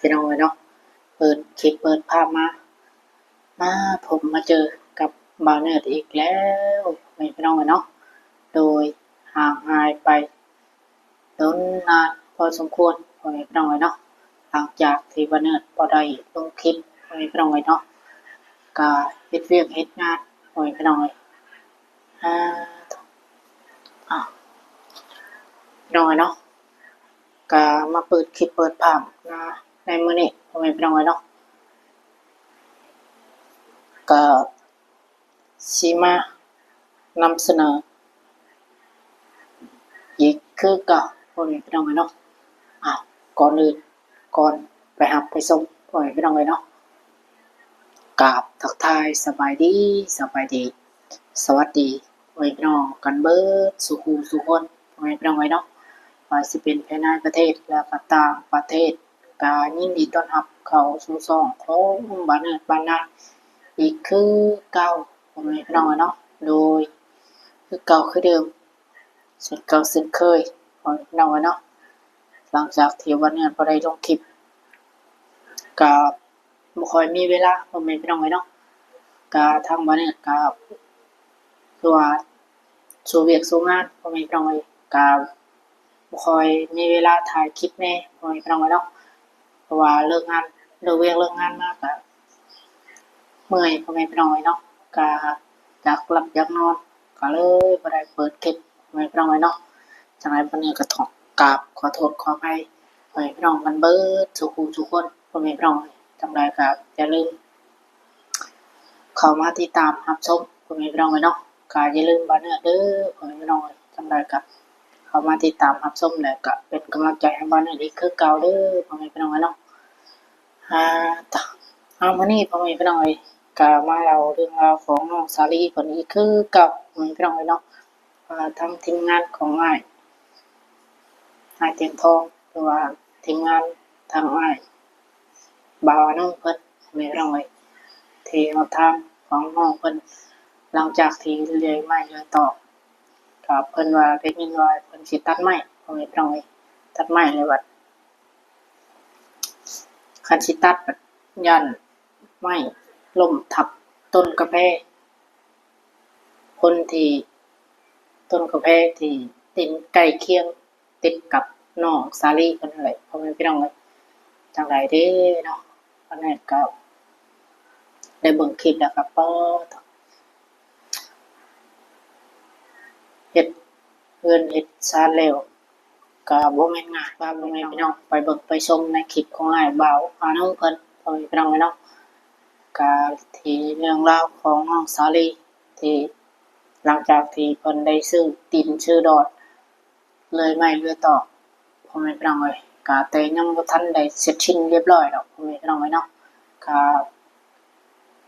ພີ່ນ້ອງເອີຍເນາະ ເປີດຄລິບເປີດພາບມາ ມາພົບມາເຈີກັບບ່າວເນີດອີກແລ້ວ ພໍ່ແມ່ພີ່ນ້ອງເອີຍເນາະ ໂດຍຫ່າງຫາຍໄປດົນນານພໍສົມຄວນ ພໍ່ແມ່ພີ່ນ້ອງເອີຍເນາະ ຫຼັງຈາກທີ່ບ່າວເນີດບໍ່ໄດ້ລົງຄລິບ ພໍ່ແມ່ພີ່ນ້ອງເອີຍເນາະ ກະເຮັດວຽກເຮັດງານ ພໍ່ແມ່ພີ່ນ້ອງເອີຍ ອ່າ ພີ່ນ້ອງເອີຍເນາະ ກະມາເປີດຄລິບເປີດພາບມາໃນມື້ນີ້ ພໍ່ແມ່ພີ່ນ້ອງເອີຍເນາະ ກະຊິມານຳສະເໜີອີກຄືເກົ່າ ພໍ່ແມ່ພີ່ນ້ອງເອີຍເນາະ ອ່າ ກ່ອນອື່ນ ກ່ອນໄປຮັບໄປຊົມ ພໍ່ແມ່ພີ່ນ້ອງເອີຍເນາະ ກາບທັກທາຍສະບາຍດີ ສະບາຍດີ ສະຫວັດດີ ພໍ່ແມ່ພີ່ນ້ອງກັນເບິດສູ່ຄູ່ສູ່ຄົນ ພໍ່ແມ່ພີ່ນ້ອງເອີຍເນາະ ວ່າຊິເປັນພາຍໃນປະເທດ ແລະກະຕ່າງປະເທດ ກະຍິນດີຕ້ອນຮັບເຂົ້າສູ່ຊ່ອງຂອງບ່າວເນີດບ້ານນາອີກຄືເກົ່າ ພໍ່ແມ່ພີ່ນ້ອງເນາະ ໂດຍຄືເກົ່າຄືເດີມ ເຊັ່ນເກົ່າເຊັ່ນເຄີຍ ພໍ່ແມ່ພີ່ນ້ອງເນາະ ຫຼັງຈາກທີ່ບ່າວເນີດບໍ່ໄດ້ລົງຄລິບ ກະບໍ່ຄ່ອຍມີເວລາ ພໍ່ແມ່ພີ່ນ້ອງເອີຍເນາະ ກະທາງບ່າວເນີດກະຄືວ່າສູ່ວຽກສູ່ງານ ພໍ່ແມ່ພີ່ນ້ອງເອີຍ ກະບໍ່ຄ່ອຍມີເວລາຖ່າຍຄລິບແດ່ ພໍ່ແມ່ພີ່ນ້ອງເອີຍເນາະ ເພາະວ່າເລີກງານ ເລີກວຽກເລີກງານມາກະເມື່ອຍ ພໍ່ແມ່ພີ່ນ້ອງເອີຍເນາະ ກະຢາກຫຼັບຢາກນອນ ກະເລີຍບໍ່ໄດ້ເປີດຄລິບ ພໍ່ແມ່ພີ່ນ້ອງເອີຍເນາະ ຈັ່ງໃດບັດນີ້ກະຕ້ອງກາບຂໍໂທດຂໍອະໄພ ພໍ່ແມ່ພີ່ນ້ອງກັນເບິດສູ່ຄູ່ສູ່ຄົນ ພໍ່ແມ່ພີ່ນ້ອງເອີຍ ຈັ່ງໃດກະຢ່າລືມເຂົ້າມາຕິດຕາມຮັບຊົມ ພໍ່ແມ່ພີ່ນ້ອງເອີຍເນາະ ກະຢ່າລືມບ່າວເນີດເດີ ພໍ່ແມ່ພີ່ນ້ອງເອີຍ ຈັ່ງໃດກະເຂົ້າມາຕິດຕາມຮັບຊົມ ແລະກະເປັນກຳລັງໃຈໃຫ້ບ່າວເນີດອີກຄືເກົ່າເດີ ພໍ່ແມ່ພີ່ນ້ອງເອີຍເນາະ ອ່າ ຕະ ເອົາ ມື້ນີ້ພໍ່ແມ່ພີ່ນ້ອງເອີຍ ກະມາເລົ່າເລື່ອງລາວຂອງນ້ອງສາລີເພິ່ນອີກຄືເກົ່າ ພໍ່ແມ່ພີ່ນ້ອງເອີຍເນາະ ວ່າທາງທີມງານຂອງອ້າຍ ອ້າຍຕຽງທອງ ຫຼືວ່າທີມງານທາງອ້າຍບ່າວອານົງເພິ່ນ ແມ່ນນ້ອງເອີຍ ທີ່ຮອດທາງຂອງນ້ອງເພິ່ນ ຫຼັງຈາກທີ່ເລື່ອຍໄມ້ເລື່ອຍຕອກ ກໍເພິ່ນວ່າໄດ້ຍິນວ່າເພິ່ນຊິຕັດໄມ້ ພໍ່ແມ່ພີ່ນ້ອງເອີຍ ຕັດໄມ້ແລ້ວບັດ ຄັນຊິຕັດບັດຢ້ານໄມ້ລົ້ມທັບຕົ້ນກາແຟ ຄົນທີ່ ຕົ້ນກາແຟທີ່ດິນໃກ້ຄຽງຕິດກັບນ້ອງສາລີເພິ່ນນັ້ນແຫຼະ ພໍ່ແມ່ພີ່ນ້ອງເອີຍ ຈັ່ງໃດເດ້ເນາະ ອັນນັ້ນກໍໄດ້ເບິ່ງຄລິບແລ້ວກໍ ປາດ ເຮັດເຮືອນເຮັດຊານແລ້ວ ກໍບໍ່ແມ່ນງ່າຍ ພາພໍ່ແມ່ພີ່ນ້ອງໄປເບິ່ງໄປຊົມໃນຄລິບຂອງອ້າຍບ່າວອານົງເພິ່ນ ພໍ່ແມ່ພີ່ນ້ອງເອີຍເນາະ ກະທີ່ເລື່ອງລາວຂອງນ້ອງສາລີ ທີ່ຫຼັງຈາກທີ່ເພິ່ນໄດ້ຊື້ດິນຊື້ດອນ ເລື່ອຍໄມ້ເລື່ອຍຕອກ ພໍ່ແມ່ພີ່ນ້ອງເອີຍ ກະແຕ່ຍັງບໍ່ທັນໄດ້ເສັດສິ້ນລຽບລ້ອຍດອກ ພໍ່ແມ່ພີ່ນ້ອງເອີຍເນາະ ກະ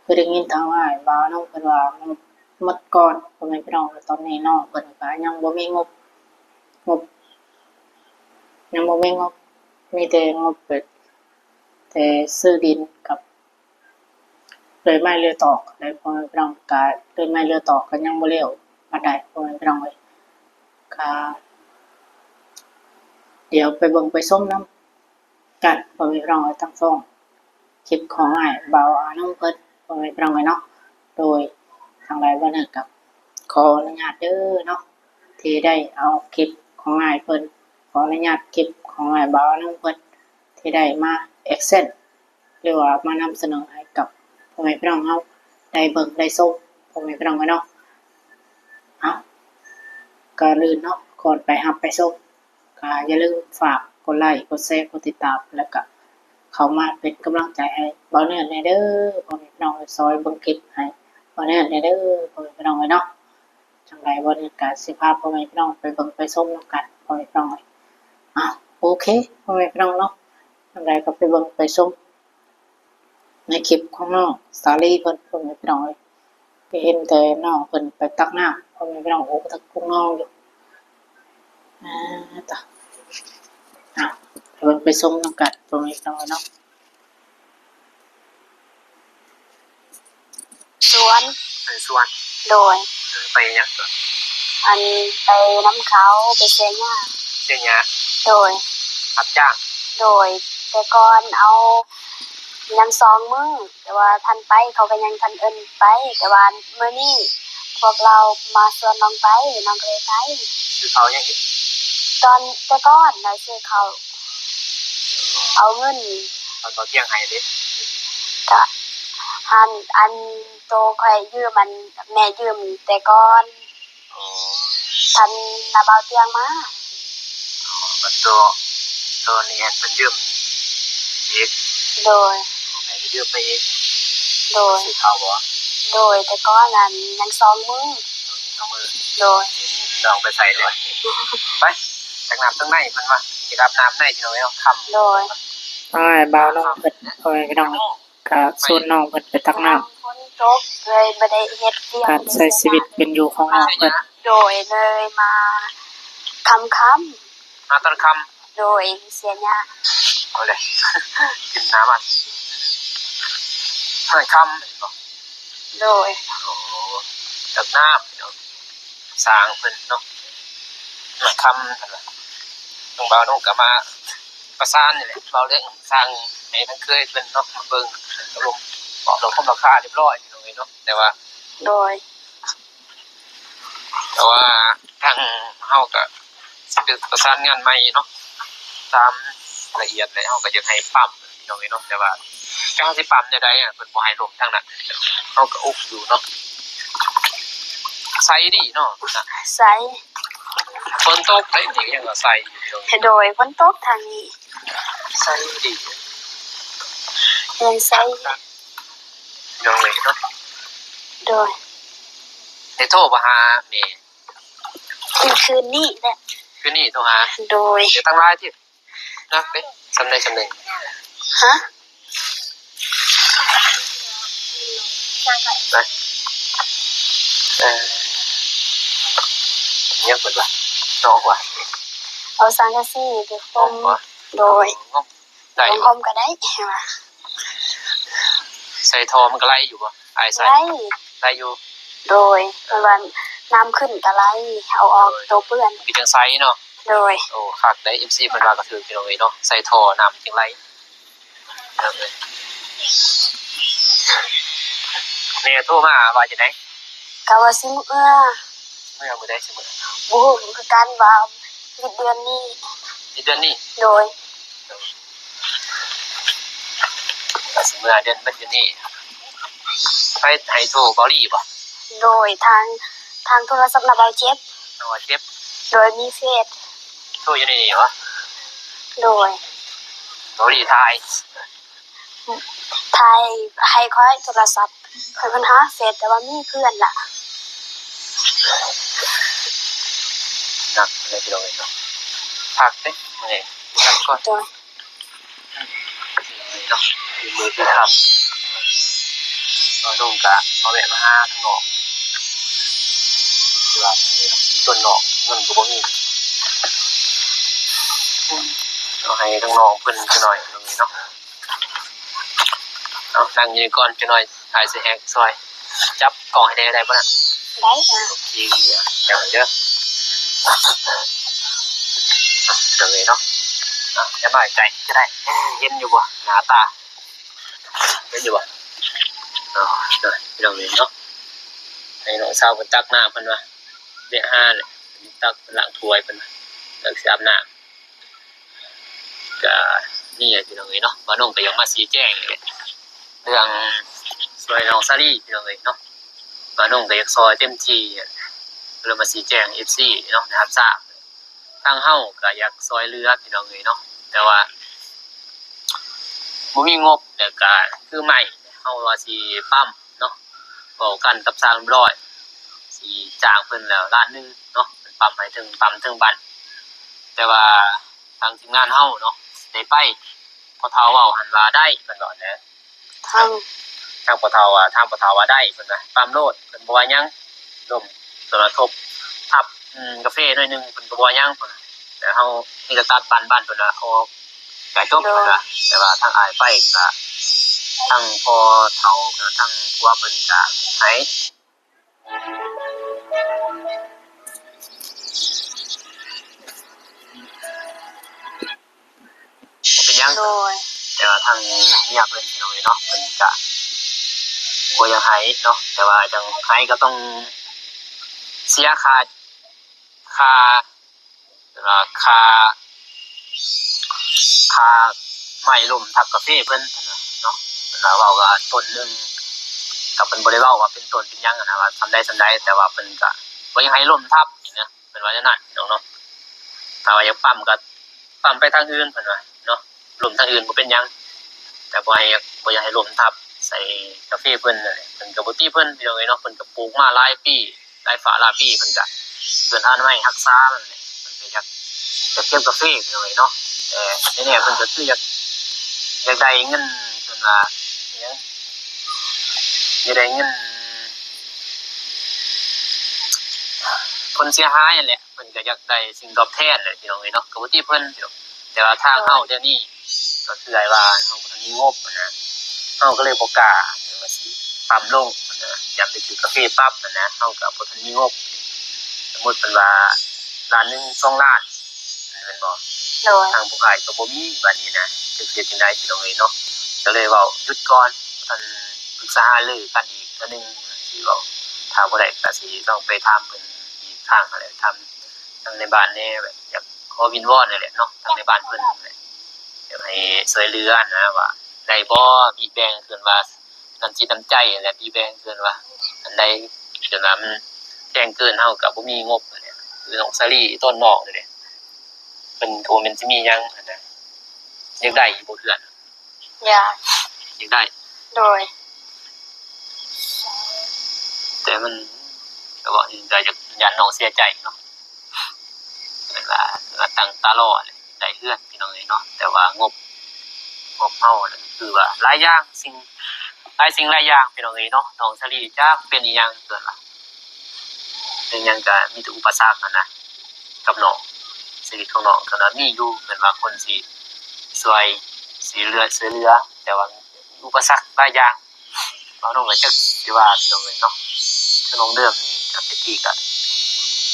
ຄືໄດ້ຍິນທາງອ້າຍບ່າວນ້ອງເພິ່ນວ່າງົບໝົດກ່ອນ ພໍ່ແມ່ພີ່ນ້ອງ ຕອນນີ້ນ້ອງເພິ່ນກໍຍັງບໍ່ມີງົບ ງົບ ຍັງບໍ່ມີງົບ ມີແຕ່ງົບໄປແຕ່ຊື້ດິນກັບເລື່ອຍໄມ້ເລື່ອຍຕອກ ແລະ ພໍ່ແມ່ພີ່ນ້ອງ ກະເລື່ອຍໄມ້ເລື່ອຍຕອກກໍຍັງບໍ່ແລ້ວປານໃດ ພໍ່ແມ່ພີ່ນ້ອງເອີຍ ກະດຽວໄປເບິ່ງໄປຊົມນຳ ກັນ ພໍ່ແມ່ພີ່ນ້ອງເອີຍ ທັງສອງຄລິບຂອງອ້າຍບ່າວອານົງເພິ່ນ ພໍ່ແມ່ພີ່ນ້ອງເອີຍເນາະ ໂດຍທາງໃດບໍ່ເນີດກໍຂໍອະນຸຍາດເດີເນາະ ທີ່ໄດ້ເອົາຄລິບຂອງອ້າຍເພິ່ນ ຂໍອະນຸຍາດຄລິບຂອງອ້າຍບ່າວອານົງເພິ່ນ ທີ່ໄດ້ມາແອັກເຊັນ ຫຼືວ່າມານຳສະເໜີໃຫ້ກັບພໍ່ແມ່ພີ່ນ້ອງເຮົາໄດ້ເບິ່ງໄດ້ຊົມ ພໍ່ແມ່ພີ່ນ້ອງເອີຍເນາະ ເອົາ ກ່ອນອື່ນເນາະ ກ່ອນໄປຮັບໄປຊົມ ກໍຢ່າລືມຝາກກົດໄລ ກົດແຊ ກົດຕິດຕາມ ແລ້ວກໍເຂົ້າມາເປັນກຳລັງໃຈໃຫ້ບ່າວເນີດແດ່ເດີ ພໍ່ແມ່ພີ່ນ້ອງ ຊ່ອຍເບິ່ງຄລິບໃຫ້ບ່າວເນີດແດ່ເດີ ພໍ່ແມ່ພີ່ນ້ອງເອີຍເນາະ ຈັ່ງໃດບ່າວເນີດກໍຊິພາພໍ່ແມ່ພີ່ນ້ອງໄປເບິ່ງໄປຊົມນຳກັນ ພໍ່ແມ່ພີ່ນ້ອງເອີຍ ອ່າ ໂອເຄ ພໍ່ແມ່ພີ່ນ້ອງເນາະ ຈັ່ງໃດກໍໄປເບິ່ງໄປຊົມ ໃນຄລິບຂອງນ້ອງສາລີເພິ່ນ ພໍ່ແມ່ພີ່ນ້ອງເອີຍ ໄປເຫັນແຕ່ນ້ອງເພິ່ນໄປຕັກນ້ຳ ພໍ່ແມ່ພີ່ນ້ອງ ໂອ້ ຕັກກຸງນ້ອງຢູ່ ອ່າ ຕະ ອ່ະ ເບິ່ງໄປຊົມນຳກັນ ພໍ່ແມ່ພີ່ນ້ອງເນາະ ສວນ ໄປສວນ ໂດຍ ເອີ ໄປຫຍັງສວນ ອັນ ໄປນຳເຂົາ ໄປເສຍຫຍ້າ ເສຍຫຍ້າ ໂດຍ ຮັບຈ້າງ ໂດຍ ແຕ່ກ່ອນເອົາຍາມສອງມື້ ແຕ່ວ່າທ່ານໄປ ເຂົາກໍຍັງທັນເອີ້ນໄປ ແຕ່ວ່າມື້ນີ້ພວກລາວມາຊວນນ້ອງໄປ ນ້ອງກໍເລີຍໄປ. ຊື້ເຂົ້າຫຍັງອີກ? ຕອນແຕ່ກ່ອນນະ ຊື້ເຂົ້າ ເອົາເງິນ ຕອນເບົາຕຽງໃຫ້ເດ້? ກະ ອັນ ອັນໂຕຂ້ອຍຢືມ ອັນແມ່ຢືມແຕ່ກ່ອນ. ອໍ ທັນນະ ເບົາຕຽງມາ. ອໍ ບັດໂຕ ໂຕນີ້ຫັ້ນເພິ່ນຢືມອີກ? ໂດຍ. ພໍ່ແມ່ກໍຢືມໄປອີກ? ໂດຍ. ຊື້ເຂົ້າບໍ່? ໂດຍ ແຕ່ກ່ອນນັ້ນຍັງສອງມື້. ສອງມື້? ໂດຍ. ນ້ອງໄປໃສແລ້ວ? ໄປ ຕັກນ້ຳທາງໃນ ເພິ່ນວ່າ ຊິອາບນ້ຳໃນ ພີ່ນ້ອງເອີຍ ຄ່ຳ. ໂດຍ. ອ້າຍ ບ່າວນ້ອງເພິ່ນ ພໍ່ແມ່ພີ່ນ້ອງ ກະຊວນນ້ອງເພິ່ນໄປຕັກນ້ຳ. ຝົນຕົກເລີຍບໍ່ໄດ້ເຮັດວຽກ ການໃຊ້ຊີວິດເປັນຢູ່ຂອງນ້ອງເພິ່ນ. ໂດຍ ເລີຍມາຄ່ຳໆ. ມາຕອນຄ່ຳ? ໂດຍ ເສຍຍາກ. ເອົາເລີຍ ກິນນ້ຳມັນ ມາຄ່ຳແມ່ນບໍ່? ໂດຍ. ໂອ້ ຕັກນ້ຳເນາະ ສ້າງເພິ່ນເນາະ ມາຄ່ຳເພິ່ນວ່າ ນ້ອງບ່າວນ້ອງກໍມາປະສານນີ້ແຫຼະ ເວົ້າເລື່ອງສ້າງໃຫ້ທາງເຄີຍເພິ່ນເນາະ ມາເບິ່ງ ຕົກລົງເວົ້າລົມລາຄາຮຽບຮ້ອຍ ພີ່ນ້ອງເອີຍເນາະ ແຕ່ວ່າ ໂດຍ ແຕ່ວ່າທາງເຮົາກໍຊິໄປປະສານງານໃໝ່ເນາະ ຕາມລະອຽດແຫຼະ ເຮົາກໍຢາກໃຫ້ປ້ຳ ພີ່ນ້ອງເອີຍເນາະ ແຕ່ວ່າຈັກເຮົາຊິປ້ຳແນວໃດ ເພິ່ນບໍ່ໃຫ້ລົມທາງນັ້ນ ເຮົາກໍອຸກຢູ່ເນາະ. ໃສດີເນາະ ໃສ. ຝົນຕົກໄດ໋ ນີ້ຍັງວ່າໃສຢູ່ ພີ່ນ້ອງເອີຍ. ໂດຍ ຝົນຕົກທາງນີ້ ໃສດີ ຍັງໃສ ພີ່ນ້ອງເອີຍເນາະ. ໂດຍ. ໄດ້ໂທບໍ່ຫາແມ່? ຄືນນີ້ແຫຼະ ຄືນນີ້ໂທຫາ. ໂດຍ. ເດ ຕັ້ງຫຼາຍຕິ ນັກເດ້ ສ່ຳໃດສ່ຳໜຶ່ງ. ຮະ? ນະ ເອີ ຍັງເພິ່ນວ່າ ນ້ອງວ່າ ເອົາສັງກະສີໄປຄົມ. ໂດຍ. ໄດ້ຢູ່ບໍ່? ລົງຮ່ມກໍໄດ້ວ່າ. ໃສ່ທໍ່ມັນກໍໄຫຼຢູ່ບໍ່? ອ້າຍໃສ່ ໄຫຼ ໄຫຼຢູ່. ໂດຍ. ເພາະວ່ານ້ຳຂຶ້ນກໍໄຫຼ ເອົາອອກ ໂຕເປື້ອນ ຄືຈັ່ງໃສເນາະ. ໂດຍ. ໂອ້ ຄັກໄດ໋ ເອັຟຊີ ເພິ່ນວ່າກໍຖືກ ພີ່ນ້ອງເອີຍເນາະ ໃສ່ທໍ່ນ້ຳຈຶ່ງໄຫຼ. ແມ່ໂທມາວ່າຈັ່ງໃດ? ກໍວ່າຊິເມືອ. ເມືອມື້ໃດຊິເມືອ? ບໍ່ຮູ້ຄືກັນວ່າ ບິດເດືອນນີ້. ບິດເດືອນນີ້? ໂດຍ. ກໍຊິເມືອເດືອນ ບິດເດືອນນີ້. ໃຜ ໃຜໂທ ເບົາຫຼີບໍ່? ໂດຍ. ທາງ ທາງໂທລະສັບນະ ເບົາເຈັບ. ເບົາເຈັບ? ໂດຍ. ມີເຟສ. ໂທຢູ່ໃນນີ້ບໍ່? ໂດຍ. ເບົາຫຼີຖ່າຍ ຖ່າຍໃຫ້ຂ້ອຍໂທລະສັບ ຂ້ອຍຄົ້ນຫາເຟສ ແຕ່ວ່າມີເພື່ອນລະ. ໜັກເລີຍ ພີ່ນ້ອງເອີຍເນາະ ພັກເດ້ມື້ນີ້ ພັກກ່ອນ. ໂດຍ. ເນາະ ມື້ຄືຄ່ຳ ບ່າວໜຸ່ມກະມາແວະມາຫາທາງນ້ອງ ທີ່ວ່າເພິ່ນຢູ່ເນາະ ສ່ວນນ້ອງເງິນກໍບໍ່ມີ ເອົາໃຫ້ທາງນ້ອງເພິ່ນຈັກໜ້ອຍເນາະ. ເອົາ ນັ່ງຢູ່ນີ້ກ່ອນຈັກໜ້ອຍ ອ້າຍຊິແຮກຊ່ອຍ ຈັບກ້ອງໃຫ້ແດ່ ໄດ້ບໍ່ນະ? ໄດ້. ໂອເຄ ຈັບເດີ ເດີເນາະ. ຢ່ານ້ອຍໃຈກໍໄດ້ ເຫັນຢູ່ບໍ່ ໜ້າຕາ ເຫັນຢູ່ບໍ່? ເນາະ ພີ່ນ້ອງເອີຍເນາະ ໃຫ້ນ້ອງສາວເພິ່ນຕັກນ້ຳ ເພິ່ນວ່າ ແວະຫາແຫຼະ ຕັກ ເພິ່ນລ້າງຖ້ວຍ ເພິ່ນວ່າ ແລ້ວຊິອາບນ້ຳ. ກະນີ້ແຫຼະ ພີ່ນ້ອງເອີຍເນາະ ບ່າວໜຸ່ມກໍຢາກມາຊີ້ແຈງເລື່ອງຊ່ວຍນ້ອງສາລີ ພີ່ນ້ອງເອີຍເນາະ ບ່າວໜຸ່ມກໍຢາກຊ່ອຍເຕັມທີ່ ກໍເລີຍມາຊີ້ແຈງເອັຟຊີເນາະ ໄດ້ຮັບຊາບ. ທາງເຮົາກໍຢາກຊ່ອຍເຫຼືອ ພີ່ນ້ອງເອີຍເນາະ ແຕ່ວ່າບໍ່ມີງົບ ແລ້ວກະຄືໄມ້ ເຮົາວ່າຊິປ້ຳເນາະ ເວົ້າກັນກັບຊ່າງຮຽບຮ້ອຍ ຊິຈ້າງເພິ່ນແລ້ວລ້ານໜຶ່ງເນາະ ເພິ່ນປ້ຳໃຫ້ເຖິງ ປ້ຳເຖິງບ້ານ ແຕ່ວ່າ ທາງທີມງານເຮົາເນາະ ໄດ້ໄປ ພໍ່ເຖົ້າເວົ້າຫັ້ນວ່າໄດ້ ເພິ່ນວ່າແຫຼະ ທາງ ທາງພໍ່ເຖົ້າວ່າ ທາງພໍ່ເຖົ້າວ່າໄດ້ ເພິ່ນວ່າປ້ຳໂລດ ເພິ່ນບໍ່ວ່າຫຍັງ ລົມ ຕົວນະທົບ ທັບ ອືມ ກາເຟໜ້ອຍໜຶ່ງ ເພິ່ນກໍບໍ່ວ່າຫຍັງ ເພິ່ນວ່າ ແຕ່ເຮົາມີແຕ່ຕັດບານ ບານ ເພິ່ນວ່າ ໂອ ກະຈົບ ເພິ່ນວ່າ ແຕ່ວ່າທາງອ້າຍໄປກະ ທາງພໍ່ເຖົ້າ ທາງຜົວເພິ່ນກະໃຫ້ ເປັນຫຍັງ? ໂດຍ. ທາງເມຍເພິ່ນພີ່ນ້ອງເອີຍເນາະ ເພິ່ນກະບໍ່ຢາກໃຫ້ເນາະ ແຕ່ວ່າຈັ່ງໃຫ້ກໍຕ້ອງເສຍຄ່າ ຄ່າ ເອີ ຄ່າ ຄ່າໄມ້ລົ້ມທັບກາເຟເພິ່ນຫັ້ນນະເນາະ ເພິ່ນວ່າເວົ້າວ່າຕົ້ນໜຶ່ງ ກໍເພິ່ນບໍ່ໄດ້ເວົ້າວ່າເປັນຕົ້ນເປັນຫຍັງຫັ້ນນະ ວ່າສ່ຳໃດສ່ຳໃດ ແຕ່ວ່າເພິ່ນກໍບໍ່ຢາກໃຫ້ລົ້ມທັບຫັ້ນນະ ເພິ່ນວ່າແນວນັ້ນພີ່ນ້ອງເນາະ ຖ້າວ່າຢາກປ້ຳກໍປ້ຳໄປທາງອື່ນເພິ່ນວ່າເນາະ ລົ້ມທາງອື່ນບໍ່ເປັນຫຍັງ ແຕ່ບໍ່ໃຫ້ ບໍ່ຢາກໃຫ້ລົ້ມທັບໃສ່ກາເຟເພິ່ນນັ້ນແຫຼະ ເພິ່ນກໍບໍ່ຕິເພິ່ນພີ່ນ້ອງເອີຍເນາະ ເພິ່ນກໍປູກມາຫຼາຍປີ ຫຼາຍຟ້າຫຼາຍປີ ເພິ່ນກໍເພິ່ນອະນາໄມຮັກສາມັນແຫຼະ ເພິ່ນກໍຢາກ ຢາກເກັບກາເຟພີ່ນ້ອງເອີຍເນາະ ແຕ່ແນ່ໆເພິ່ນກໍຄືຢາກ ຢາກໄດ້ເງິນ ເພິ່ນວ່າ ຢາກໄດ້ເງິນຜົນເສຍຫາຍຫັ້ນແຫຼະ ເພິ່ນກໍຢາກໄດ້ສິ່ງຕອບແທນແຫຼະພີ່ນ້ອງເອີຍເນາະ ກໍບໍ່ຕິເພິ່ນ ແຕ່ວ່າທາງເຮົາດຽວນີ້ ກໍຄືອ້າຍວ່າເຮົາບໍ່ທັນມີງົບຫັ້ນນະ ເຮົາກໍເລີຍບໍ່ກ້າທີ່ວ່າຊິປັບລົງຫັ້ນນະ ຢ້ານໄປຖືກກາເຟປັບຫັ້ນນະ ເຮົາກໍບໍ່ທັນມີງົບ ສົມມຸດເພິ່ນວ່າລ້ານໜຶ່ງ ສອງລ້ານ ແມ່ນບໍ່? ໂດຍ ທາງພວກອ້າຍກໍບໍ່ມີບາດນີ້ນະ ຈັກຊິເຮັດຈັ່ງໃດພີ່ນ້ອງເອີຍເນາະ ກໍເລີຍເວົ້າຢຸດກ່ອນ ຄັນປຶກສາຫາລືກັນອີກເທື່ອໜຶ່ງຊິເວົ້າ ຖ້າບໍ່ໄດ້ກໍຊິຕ້ອງໄປຖາມເພິ່ນອີກຄັ້ງຫັ້ນແຫຼະ ຖາມທາງໃນບ້ານແດ່ ແບບຢາກຂໍວິງວອນຫັ້ນແຫຼະເນາະ ທາງໃນບ້ານເພິ່ນຫັ້ນແຫຼະ ຢາກໃຫ້ຊ່ວຍເຫຼືອນະວ່າໄດ້ບໍ່ ບີແບ່ງເພິ່ນວ່າ ນ້ຳຈິດນ້ຳໃຈຫັ້ນແຫຼະ ບີແບ່ງເພິ່ນວ່າ ອັນໃດເພິ່ນວ່າມັນແພງເກີນ ເຮົາກໍບໍ່ມີງົບຫັ້ນແຫຼະ ຄືນ້ອງສາລີ ຕົ້ນນ້ອງນີ້ແຫຼະ ເພິ່ນກໍບໍ່ແມ່ນຊິມີຫຍັງຫັ້ນນະ ຢາກໄດ້ຢູ່ບໍ່ເຮືອນ? ຢາກ ຢາກໄດ້ ໂດຍ ແຕ່ມັນກໍເວົ້າຈັ່ງໃດ ຢ້ານນ້ອງເສຍໃຈເນາະ ເວລາ ເວລາຕັ້ງຕາລໍແຫຼະ ໄດ້ເຮືອນພີ່ນ້ອງເອີຍເນາະ ແຕ່ວ່າງົບ ງົບເຮົານັ້ນຄືວ່າຫຼາຍຢ່າງ ສິ່ງ ຫຼາຍສິ່ງຫຼາຍຢ່າງພີ່ນ້ອງເອີຍເນາະ ນ້ອງສາລີຈັກເປັນອີ່ຫຍັງເກີດວ່າ ເປັນຫຍັງກໍມີແຕ່ອຸປະສັກຫັ້ນນະ ກັບນ້ອງ ຊີວິດຂອງນ້ອງກໍມີຢູ່ ເພິ່ນວ່າຄົນຊິຊ່ວຍ ຊິເຫຼືອ ຊ່ວຍເຫຼືອ ແຕ່ວ່າມີອຸປະສັກຫຼາຍຢ່າງ ເວົ້ານ້ອງກໍຈັກຊິວ່າພີ່ນ້ອງເອີຍເນາະ ຄືນ້ອງເດີມນີ້ກໍແຕ່ກີ້ກໍ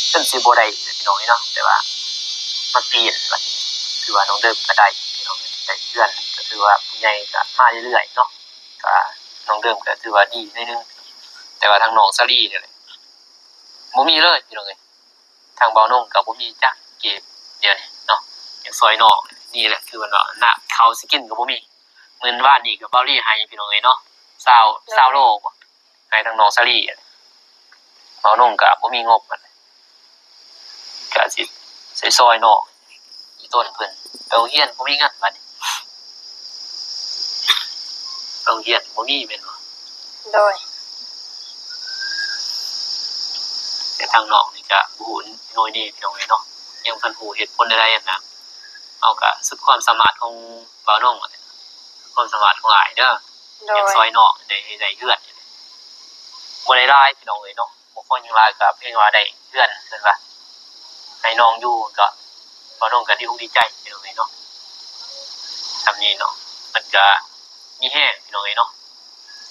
ເພິ່ນຊິບໍ່ໄດ້ພີ່ນ້ອງເອີຍເນາະ ແຕ່ວ່າມາປ່ຽນບັດນີ້ ຄືວ່ານ້ອງເດີມກໍໄດ້ພີ່ນ້ອງເອີຍ ໄດ້ເຮືອນ ກໍຄືວ່າຜູ້ໃຫຍ່ກໍມາເລື້ອຍໆເນາະ ກໍນ້ອງເດີມກໍຖືວ່າດີໜ້ອຍໜຶ່ງ ແຕ່ວ່າທາງນ້ອງສາລີນີ້ແຫຼະ ບໍ່ມີເລີຍພີ່ນ້ອງເອີຍ ທາງບ່າວນົງກໍບໍ່ມີຈັກກີບ ດຽວນີ້ເນາະ ຍັງຊ່ອຍນ້ອງ ນີ້ແຫຼະ ຄືວ່າເນາະ ນ້ຳເຂົ້າຊິກິນກໍບໍ່ມີ ມື້ວານນີ້ກໍບ່າວລີໃຫ້ພີ່ນ້ອງເອີຍເນາະ ຊາວ ຊາວໂລບໍ່ ໃຫ້ທາງນ້ອງສາລີ ບ່າວນົງກໍບໍ່ມີງົບ ກໍຊິຊ່ອຍໆນ້ອງ ອີ່ຕົ້ນເພິ່ນໄປໂຮງຮຽນບໍ່ມີເງິນບາດນີ້ ໂຮງຮຽນບໍ່ມີແມ່ນບໍ່? ໂດຍ ແຕ່ທາງນ້ອງນີ້ກະບໍ່ຮູ້ໂນຍເນພີ່ນ້ອງເອີຍເນາະ ຍັງບໍ່ທັນຮູ້ເຫດຜົນໃດໆຫັ້ນນະ ເຮົາກະສຸດຄວາມສາມາດຂອງບ່າວນົງຫັ້ນແຫຼະ ຄວາມສາມາດຂອງອ້າຍເດີ ໂດຍ ຢາກຊ່ອຍນ້ອງໄດ້ ໄດ້ເຮືອນ ບໍ່ໄດ້ຫຼາຍພີ່ນ້ອງເອີຍເນາະ ບໍ່ຂໍຫຍັງຫຼາຍ ກໍພຽງວ່າໄດ້ເຮືອນ ເພິ່ນວ່າໃຫ້ນ້ອງຢູ່ ກໍ ບ່າວນົງກໍດີອົກດີໃຈພີ່ນ້ອງເອີຍເນາະ ສ່ຳນີ້ເນາະ ເພິ່ນກໍມີແຮງພີ່ນ້ອງເອີຍເນາະ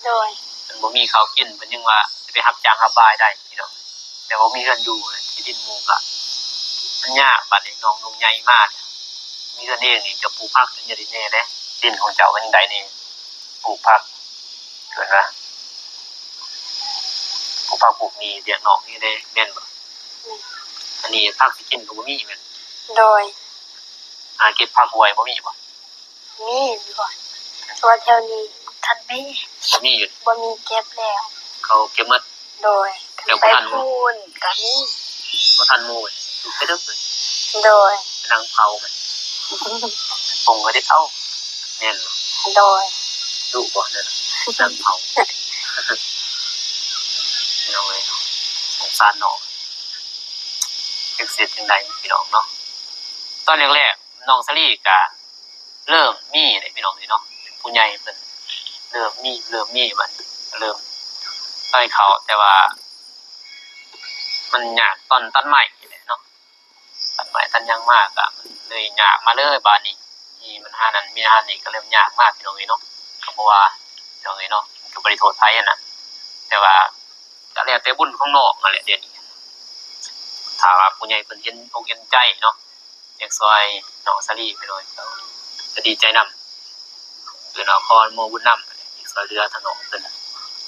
ໂດຍ ເພິ່ນບໍ່ມີເຂົ້າກິນ ເພິ່ນຍັງວ່າຊິໄປຮັບຈ້າງຮັບບາຍໄດ້ພີ່ນ້ອງ ແຕ່ບໍ່ມີເຮືອນຢູ່ ທີ່ດິນໝູ່ກໍມັນຍາກ ບາດນີ້ນ້ອງນຸ່ງໃຫຍ່ມາ ມີເຮືອນເອງນີ້ຈະປູກຜັກຢູ່ນີ້ແດ່ ດິນຂອງເຈົ້າມັນຈັ່ງໃດນີ້ ປູກຜັກ ເອີ້ນວ່າ ປູກຜັກປູກໝີ່ລ້ຽງນ້ອງນີ້ເດ້ ແມ່ນບໍ່? ອືມ ອັນນີ້ຜັກຊິກິນກໍບໍ່ມີແມ່ນ? ໂດຍ ຫາເກັບຜັກຫວຍບໍ່ມີບໍ່? ມີຢູ່ ແຕ່ວ່າແຖວນີ້ບໍ່ທັນມີ ບໍ່ມີຢູ່ ບໍ່ມີເກັບແລ້ວ ເຂົາເກັບໝົດ ໂດຍ ແລ້ວບໍ່ທັນໝູ່ ໄປພຸ້ນກໍມີ ບໍ່ທັນໝູ່ ໄປເດີ ໂດຍ ໄປນັ່ງເຜົາມັນ ປົງກໍໄດ້ເອົາ ແມ່ນບໍ່? ໂດຍ ດຸບໍ່ນັ້ນ ນັ່ງເຜົາ ພີ່ນ້ອງເອີຍ ສົງສານນ້ອງ ຈັກຊິເຮັດຈັ່ງໃດພີ່ນ້ອງເນາະ ຕອນແລກໆ ນ້ອງສາລີກະເລີ່ມມີເດ້ພີ່ນ້ອງເອີຍເນາະ ເປັນຜູ້ໃຫຍ່ເພິ່ນເລີ່ມມີ ເລີ່ມມີ ມັນເລີ່ມຊ່ອຍເຂົາ ແຕ່ວ່າມັນຍາກຕອນຕັດໄມ້ນີ້ແຫຼະເນາະ ຕັດໄມ້ຕັດຫຍັງມາກະມັນເລີຍຍາກມາເລີຍບາດນີ້ ມີບັນຫານັ້ນມີບັນຫານີ້ ກະເລີ່ມຍາກມາພີ່ນ້ອງເອີຍເນາະ ກະບໍ່ວ່າພີ່ນ້ອງເອີຍເນາະ ກະບໍ່ໄດ້ໂທດໃຜຫັ້ນນະ ແຕ່ວ່າ ກໍແລ້ວແຕ່ບຸນຂອງນ້ອງຫັ້ນແຫຼະ ດຽວນີ້ ຖ້າວ່າຜູ້ໃຫຍ່ເພິ່ນເຫັນອົກເຫັນໃຈເນາະ ຢາກຊ່ອຍນ້ອງສາລີໄປໂດຍ ກໍ ກໍດີໃຈນຳ ຄື ເປັນວ່າຂໍອະນຸໂມບຸນນຳ ຊ່ອຍເຫຼືອທາງນ້ອງເພິ່ນ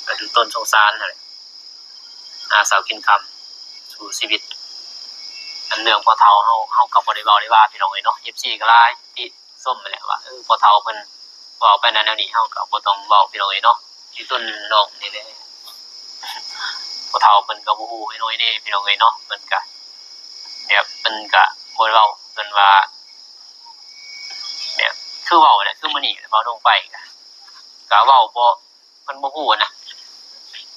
ກໍຄືຕົ້ນສົງສານຫັ້ນແຫຼະ ຫາເຊົ້າກິນຄ່ຳ ສູ້ຊີວິດ. ອັນເລື່ອງພໍ່ເຖົ້າເຮົາ ເຮົາກໍບໍ່ໄດ້ເວົ້າໄດ້ວ່າ ພີ່ນ້ອງເອີຍເນາະ. ເອັຟຊີກໍຫຼາຍຕິຊົມຫັ້ນແຫຼະວ່າ ເອີ ພໍ່ເຖົ້າເພິ່ນເວົ້າໄປນັ້ນແນວນີ້ ເຮົາກໍບໍ່ຕ້ອງເວົ້າ ພີ່ນ້ອງເອີຍເນາະ. ມີຕົ້ນນ້ອງນີ້ແຫຼະ ພໍ່ເຖົ້າເພິ່ນກໍບໍ່ຮູ້ໜ້ອຍເດ້ ພີ່ນ້ອງເອີຍເນາະ. ເພິ່ນກໍແບບ ເພິ່ນກໍບໍ່ໄດ້ເວົ້າ ເພິ່ນວ່າ ແບບຄືເວົ້າແຫຼະ ຄືມື້ນີ້ເວົ້າລົງໄປ ກໍເວົ້າບໍ່ ເພິ່ນບໍ່ຮູ້ນະ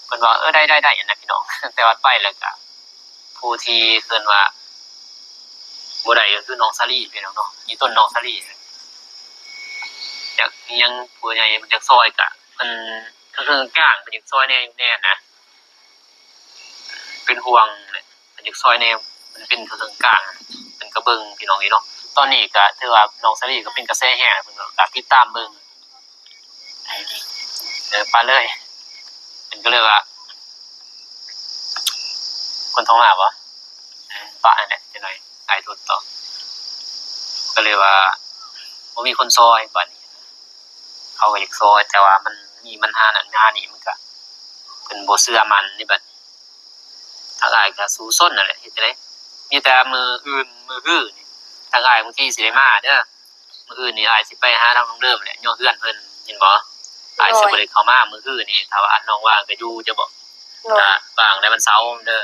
ເພິ່ນວ່າ ເອີ ໄດ້ໆໆ ຫັ້ນນະ ພີ່ນ້ອງ. ແຕ່ວ່າໄປແລ້ວກໍ ຜູ້ທີ່ເອີ້ນວ່າບໍ່ໄດ້ກໍຄືນ້ອງສາລີ ພີ່ນ້ອງເນາະ. ມີຕົ້ນນ້ອງສາລີ ຢາກອີ່ຫຍັງ ຜູ້ໃຫຍ່ເພິ່ນຢາກຊ່ອຍ ກໍເພິ່ນເຄິ່ງໆ ກາງໆ ເພິ່ນຢາກຊ່ອຍແດ່ ແດ່ນະ ເປັນຫ່ວງແຫຼະ ເພິ່ນຢາກຊ່ອຍແດ່. ມັນເປັນເຄິ່ງໆ ກາງ ເພິ່ນກໍເບິ່ງ ພີ່ນ້ອງເອີຍເນາະ. ຕອນນີ້ກໍຖືວ່ານ້ອງສາລີກໍເປັນກະແສແຮງ ເພິ່ນກໍຕິດຕາມເບິ່ງ ເອີ ປະເລີຍ ເພິ່ນກໍເລີຍວ່າ ຄົນໂທມາບໍ່? ເອີ ປະຫັ້ນແຫຼະ ຈັກໜ້ອຍອ້າຍໂທຕອບ. ກໍເລີຍວ່າ ບໍ່ມີຄົນຊ່ອຍ ບາດນີ້ ເຂົາກໍຢາກຊ່ອຍ ແຕ່ວ່າມັນມີບັນຫານັ້ນບັນຫານີ້ ມັນກໍ ເພິ່ນບໍ່ເຊື່ອໝັ້ນນີ້. ບັດທາງອ້າຍກໍສູ້ຊົນນັ້ນແຫຼະ ເຮັດຈັ່ງໃດ? ມີແຕ່ມື້ອື່ນ ມື້ຮືນີ້ ທາງອ້າຍບາງທີຊິໄດ້ມາເດີ. ມື້ອື່ນນີ້ອ້າຍຊິໄປຫາທາງນ້ອງເດີມແຫຼະ ຍໍເຮືອນເພິ່ນ ເຫັນບໍ່? ໂດຍ ອ້າຍຊິບໍ່ໄດ້ເຂົ້າມາມື້ຄືນີ້ ຖ້າວ່າອັນນ້ອງວ່າງກໍຢູ່ ຈະບອກ ໂດຍ ອ່າ ວ່າງໃນວັນເສົາເດີ.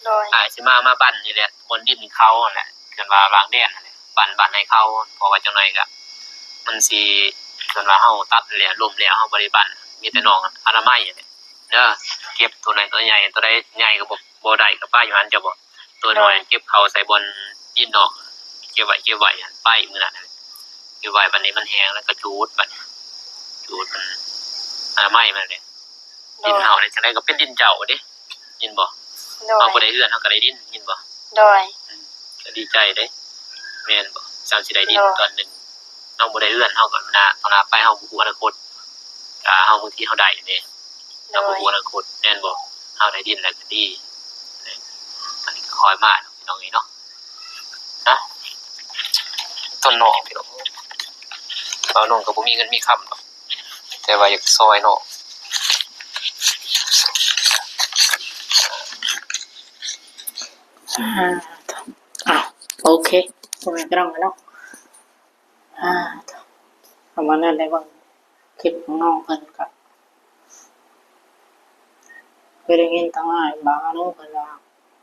ໂດຍ ອ້າຍຊິມາ ມາບັ້ນນີ້ແຫຼະ ບ່ອນດິນເຂົາຫັ້ນແຫຼະ ເອີ້ນວ່າວາງແດນຫັ້ນແຫຼະ ບັ້ນ ບັ້ນໃຫ້ເຂົາ ເພາະວ່າຈັກໜ້ອຍກໍມັນຊິ ເອີ້ນວ່າເຮົາຕັດແລ້ວ ລົ້ມແລ້ວ ເຮົາບໍ່ໄດ້ບັ້ນ ມີແຕ່ນ້ອງອະນາໄມຫັ້ນແຫຼະ ເດີ ເກັບໂຕໃດໂຕໃຫຍ່ ໂຕໃດໃຫຍ່ກໍບໍ່ ບໍ່ໄດ້ກໍປະຢູ່ຫັ້ນ ເຈົ້າບອກ ໂຕນ້ອຍ ໂດຍ ເກັບເຂົ້າໃສ່ບ່ອນດິນນອກ ເກັບໄວ້ ເກັບໄວ້ ໄປມື້ນັ້ນ ເກັບໄວ້ ບັດນີ້ມັນແຫ້ງແລ້ວກໍຈູດ ບັດນີ້ຈູດ ອະນາໄມມັນແຫຼະ ໂດຍ ດິນເຮົານີ້ ຈັ່ງໃດກໍເປັນດິນເຈົ້າເດ້ ເຫັນບໍ່? ໂດຍ ເຮົາບໍ່ໄດ້ເຮືອນ ເຮົາກໍໄດ້ດິນ ເຫັນບໍ່? ໂດຍ ອືມ ກໍດີໃຈເດ້ ແມ່ນບໍ່? ສ່ຳຊິໄດ້ດິນ ໂດຍ ຕອນໜຶ່ງ ເຮົາບໍ່ໄດ້ເຮືອນ ເຮົາກໍໜ້າຕໍ່ໜ້າໄປ ເຮົາບໍ່ຮູ້ອະນາຄົດ ຖ້າເຮົາ ບາງທີເຮົາໄດ້ເດ້ ເຮົາບໍ່ຮູ້ອະນາຄົດ ແມ່ນບໍ່? ເຮົາໄດ້ດິນແລ້ວກໍດີ ອັນນີ້ກໍຄ່ອຍມາເນາະ ພີ່ນ້ອງເອີຍເນາະ ນະ ຕົ້ນນ້ອງ ພີ່ນ້ອງ ບ່າວນົງກໍບໍ່ມີເງິນມີຄຳດອກ ແຕ່ວ່າຢາກຊ່ອຍນ້ອງ ອ່າ ເອົາ ໂອເຄ ພໍ່ແມ່ພີ່ນ້ອງເນາະ ອ່າ ປະມານນັ້ນແຫຼະ ເບິ່ງ ຄລິບຂອງນ້ອງເພິ່ນກະ ເຄີຍໄດ້ຍິນທາງອ້າຍບ່າວອານຸເພິ່ນວ່າ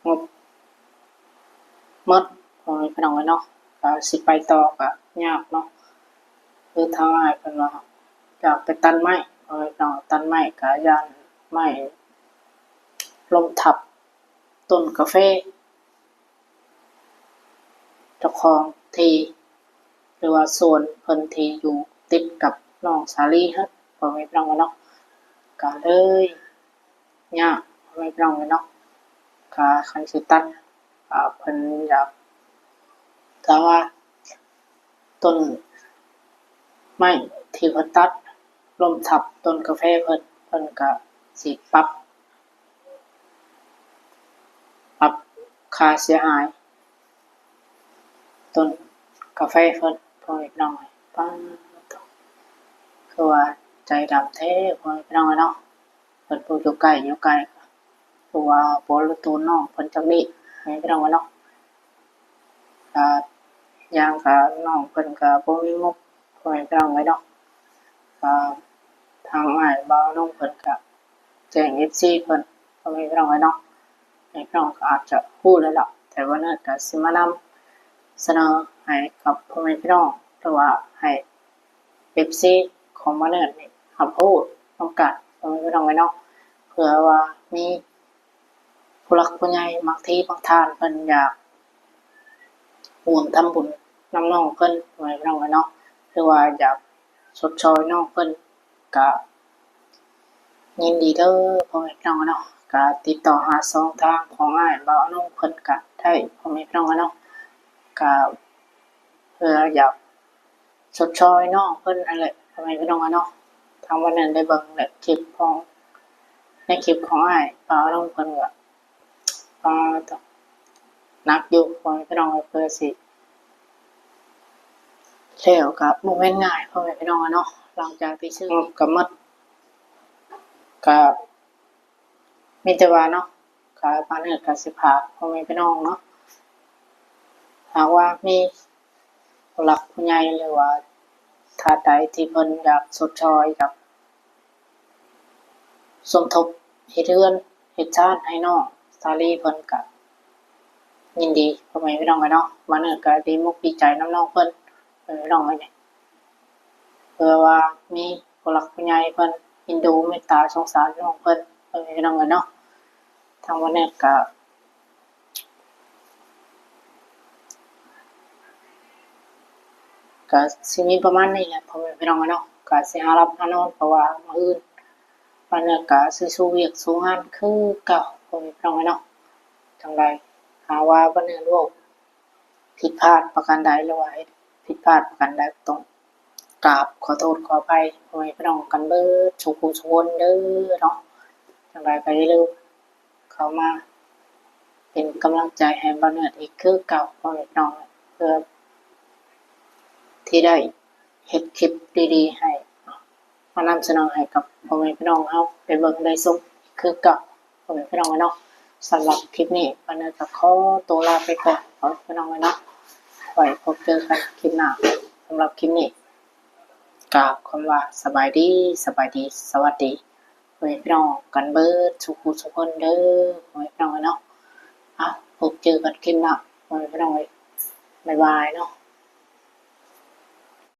ງົບໝົດ ພໍ່ແມ່ພີ່ນ້ອງເອີຍເນາະ ກະຊິໄປຕໍ່ກະຍາກເນາະ ຄືທາງອ້າຍເພິ່ນວ່າຢາກໄປຕັດໄມ້ ພໍ່ແມ່ພີ່ນ້ອງ ຕັດໄມ້ກະຢ້ານໄມ້ລົ້ມທັບຕົ້ນກາເຟ ເຈົ້າຂອງທີ່ ຫຼືວ່າສວນເພິ່ນທີ່ຢູ່ຕິດກັບນ້ອງສາລີຫັ້ນ ພໍ່ແມ່ພີ່ນ້ອງເນາະ ກະເລີຍຍາກ ພໍ່ແມ່ພີ່ນ້ອງເນາະ ກະຄັນຊິຕັດ ອາ ເພິ່ນຢາກ ຖ້າວ່າຕົ້ນໄມ້ທີ່ເພິ່ນຕັດລົ້ມທັບຕົ້ນກາເຟເພິ່ນ ເພິ່ນກະຊິປັບ ປັບຄ່າເສຍຫາຍຕົ້ນກາເຟເພິ່ນ ພໍ່ແມ່ພີ່ນ້ອງເອີຍ ປາດໂທ້ ຄືວ່າໃຈດຳແທ້ ພໍ່ແມ່ພີ່ນ້ອງເອີຍເນາະ ເພິ່ນຜູ້ຢູ່ໃກ້ ຢູ່ໄກ ຄືວ່າບໍ່ຮູ້ໂຕນ້ອງເພິ່ນຈັກດີ້ ພໍ່ແມ່ພີ່ນ້ອງເອີຍເນາະ ກະຢ່າງກະນ້ອງເພິ່ນກະບໍ່ມີງົບ ພໍ່ແມ່ພີ່ນ້ອງເອີຍເນາະ ກະທາງອ້າຍບ່າວນົງເພິ່ນກະ ແຈ້ງເອັຟຊີເພິ່ນ ພໍ່ແມ່ພີ່ນ້ອງເອີຍເນາະ ແມ່ພີ່ນ້ອງກໍອາດຈະຮູ້ແລ້ວລະ ແຕ່ວ່າເນີດກໍຊິມານຳສະເໜີໃຫ້ກັບພໍ່ແມ່ພີ່ນ້ອງ ຫຼືວ່າໃຫ້ເອັຟຊີຂອງມາເນີດນີ້ຮັບຮູ້ນຳກັນ ພໍ່ແມ່ພີ່ນ້ອງເອີຍເນາະ ເພື່ອວ່າມີຜູ້ຫຼັກຜູ້ໃຫຍ່ ບາງທີບາງທ່ານເພິ່ນຢາກຮ່ວມທຳບຸນນຳນ້ອງເພິ່ນ ພໍ່ແມ່ພີ່ນ້ອງເອີຍເນາະ ຫຼືວ່າຢາກຊົດຊ່ອຍນ້ອງເພິ່ນ ກະ ຍິນດີເດີ ພໍ່ແມ່ພີ່ນ້ອງເນາະ ກະຕິດຕໍ່ຫາຊ່ອງທາງຂອງອ້າຍບ່າວອານຸເພິ່ນກະໄດ້ ພໍ່ແມ່ພີ່ນ້ອງເນາະ ກະເພື່ອຢາກຊົດຊ່ອຍນ້ອງເພິ່ນຫັ້ນແຫຼະ ພໍ່ແມ່ພີ່ນ້ອງເນາະ ທາງວັນນັ້ນໄດ້ເບິ່ງແຫຼະ ຄລິບຂອງ ໃນຄລິບຂອງອ້າຍບ່າວອານຸເພິ່ນກະ ອ່າ ໜັກຢູ່ ພໍ່ແມ່ພີ່ນ້ອງເອີຍ ເພື່ອຊິແລ້ວກະບໍ່ແມ່ນງ່າຍ ພໍ່ແມ່ພີ່ນ້ອງເນາະ ຫຼັງຈາກທີ່ຊື້ ງົບກໍໝົດ ກໍມີແຕ່ວ່າເນາະ ກໍບ້ານເອື້ອຍກໍຊິຝາກພໍ່ແມ່ພີ່ນ້ອງເນາະ ຫາກວ່າມີຜູ້ຫຼັກຜູ້ໃຫຍ່ ຫຼືວ່າທ່ານໃດທີ່ເພິ່ນຢາກຊົດຊ່ອຍ ຢາກສົມທົບເຮັດເຮືອນເຮັດຊານໃຫ້ນ້ອງສາລີເພິ່ນ ກໍຍິນດີ ພໍ່ແມ່ພີ່ນ້ອງເອີຍເນາະ ບ້ານເອື້ອຍກໍດີມຸກດີໃຈນຳນ້ອງເພິ່ນ ພໍ່ແມ່ພີ່ນ້ອງເອີຍ ເພື່ອວ່າມີຜູ້ຫຼັກຜູ້ໃຫຍ່ເພິ່ນເອັນດູເມດຕາສົງສານນ້ອງເພິ່ນ ພໍ່ແມ່ພີ່ນ້ອງເອີຍເນາະ ທາງບ້ານເອື້ອຍກໍ ກະຊິມີປະມານນີ້ແຫຼະ ພໍ່ແມ່ພີ່ນ້ອງເນາະ ກະຊິຫາຫຼັບຫານອນ ເພາະວ່າມື້ອື່ນບ້ານເອື້ອຍກະຊິສູ່ວຽກສູ່ງານຄືເກົ່າ ພໍ່ແມ່ພີ່ນ້ອງເນາະ ຈັ່ງໃດຫາກວ່າບ້ານເອື້ອຍເວົ້າຜິດພາດປະການໃດ ຫຼືວ່າເຮັດຜິດພາດປະການໃດ ຕ້ອງກາບຂໍໂທດຂໍອະໄພ ພໍ່ແມ່ພີ່ນ້ອງກັນເບິດສູ່ຜູ້ສູ່ຄົນເດີເນາະ ຈັ່ງໃດກໍຢ່າລືມ ເຂົ້າມາເປັນກຳລັງໃຈໃຫ້ບ່າວເນີດອີກຄືເກົ່າ ພໍ່ແມ່ພີ່ນ້ອງ ເພື່ອທີ່ໄດ້ເຮັດຄລິບດີໆໃຫ້ມານຳສະເໜີໃຫ້ກັບພໍ່ແມ່ພີ່ນ້ອງເຮົາໄດ້ເບິ່ງໄດ້ຊົມອີກຄືເກົ່າ ພໍ່ແມ່ພີ່ນ້ອງເນາະ. ສຳລັບຄລິບນີ້ ບ່າວເນີດກໍຂໍຕົວລາໄປກ່ອນ ພໍ່ແມ່ພີ່ນ້ອງເນາະ ໄວ້ພົບເຈີກັນຄລິບໜ້າ. ສຳລັບຄລິບນີ້ ກ່າວຄຳວ່າສະບາຍດີ ສະບາຍດີ ສະຫວັດດີ ພໍ່ແມ່ພີ່ນ້ອງກັນເບິດສູ່ຜູ້ສູ່ຄົນເດີ ພໍ່ແມ່ພີ່ນ້ອງເອີຍເນາະ. ເອົາ ພົບເຈີກັນຄລິບໜ້າ ພໍ່ແມ່ພີ່ນ້ອງເອີຍ ບາຍບາຍເນາະ.